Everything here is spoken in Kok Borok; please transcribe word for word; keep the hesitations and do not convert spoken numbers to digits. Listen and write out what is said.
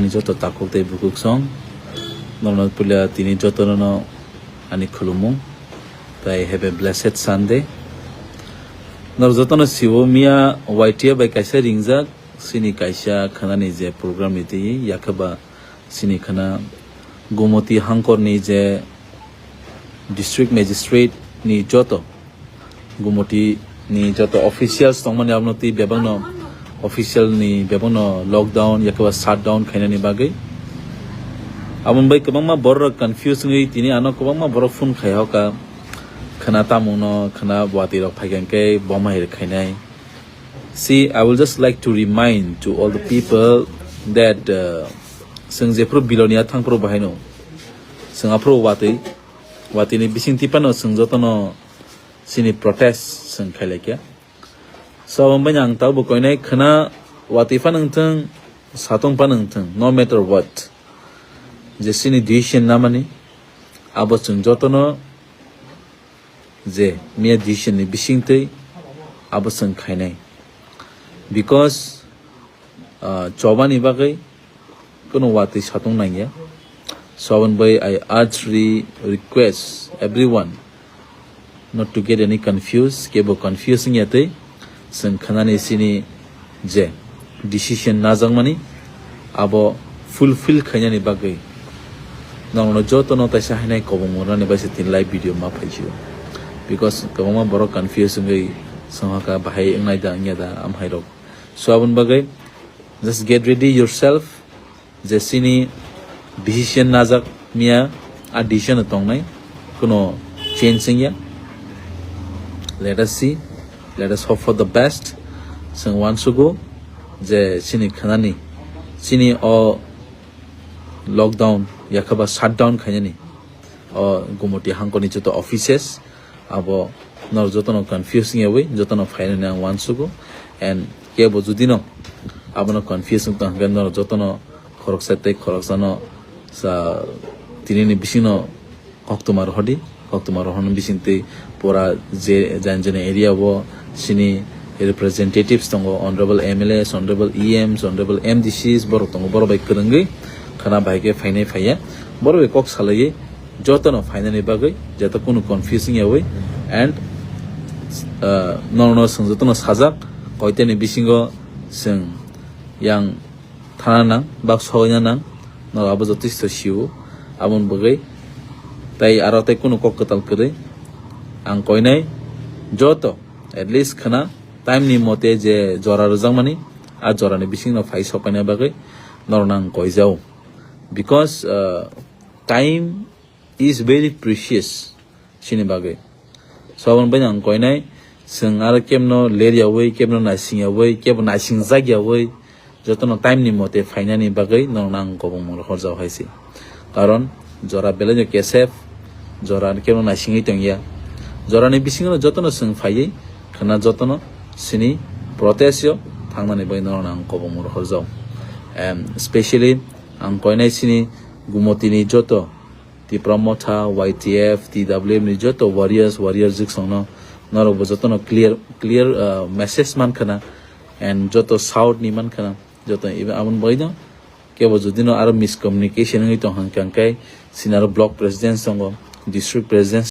Joto takhuk tei bukhuk song, norno puila tini jotono ani khulumung, tai have a blessed Sunday. Nor jotono siwo miya Y T F bai kaisa ringjak, sini kaisa khanani je program ni twi, yakhaba sini khana Gumoti hangkorni je district magistrate ni joto Gumoti ni joto officials tongmani abono twi bebakno official ni bebakno lockdown yakhaba shutdown khainani bagwi. Aboni bai kwbangma borok confuse wngwi tini ano kwbangma borok phone khai hoka khwna tamungno khwna watwi rok phaikha hwnkhe bomai rok khainai. See, I will just like to remind to all the people that, uh, chwng jephru Bilonia thangphru bahaino chwng aphru watwi watwini bising tipano chwng jotono chini protest chwng khailaikha. So, aboni ang tabuk koinai khwna watwi phano wngthwng, satong phano wngthwng, no matter what, je chini decision namani abo chwng jotono je miya decision ni bisingtwi abo chwng khainai. Because, ah, chobani bagwi kuno watwi satong nangya. So aboni bai I urge re-, request everyone not to get any confused, kebo confuse wngya twi chwng khanani chini je decision najakmani abo fulfill khainani bagwi norokno jotono taisa hainai kobong mwnani bai se tini live video ma phaisio, because kwbangma borok confuse wngwi songha kha bahai wngnai da wngya da amhairok. So aboni bagwi just get ready yourself, je chini decision najak miya, a decision tongnai, kuno change wngya. Let us see, let us hope for the best. Chwng uansugo je chini khanani, chini o lockdown yakhaba shutdown khainani o Gumoti hangkoni joto offices, abo nor jotono confuse wngyawi jotono phainani ang uansugo. And kebo judino abono confuse wngtong hwnkhe nor jotono khoroksa tei khoroksano sa tinini bisingno koktwma rohordi, koktwma rohorni bisingtwi pura je jani jani area o chini representatives tongo, honorable M L As, honorable E Ms, honorable M D Cs, borok tongo, borok bai kwrwngwi khwna bahai khe phainai phaiya, borok bai kok salaiwi jotono phainani bagwi jata kunu confuse wngyawi. And, uh, nono chwng jotono sajak, koiteni bisingo chwng yang thana nang, bak soina nang, no abo jotosto sio, aboni bagwi tai aro tai kunu kok kwtal kwrwi ang koinai joto at least khwna time ni mote je jora rwjakmani, a jora ni bisingno phai sokaina bagwi norokno ang koijao, because, uh, time is very precious chini bagwi. So aboni bai ang koinai, chwng aro kemno leryawi, kemno naisingyawi, kebo naisingjakyawi, jotono time ni mote phainani bagwi norokno ang kobong mung rohorjao hai se. Karon jora belai no kesep, jora kemno naisingwi tongya. Jorani bisingo jotono chwng phaiwi khwna jotono chini protest o thangnani bagwi norokno ang kobong mung rohorjao. And specially ang koinai chini Gumotini joto Tipra Motha, Y T F, T W M ni joto warriors, warrior jiksongno norokbo jotono clear, clear, uh, message mankhana, and joto South ni mankhana, joto iba aboni bagwino kebo judino aro miscommunication wngwi tongkha hwnkhe, hwnkhe sinaro block president tongo, district president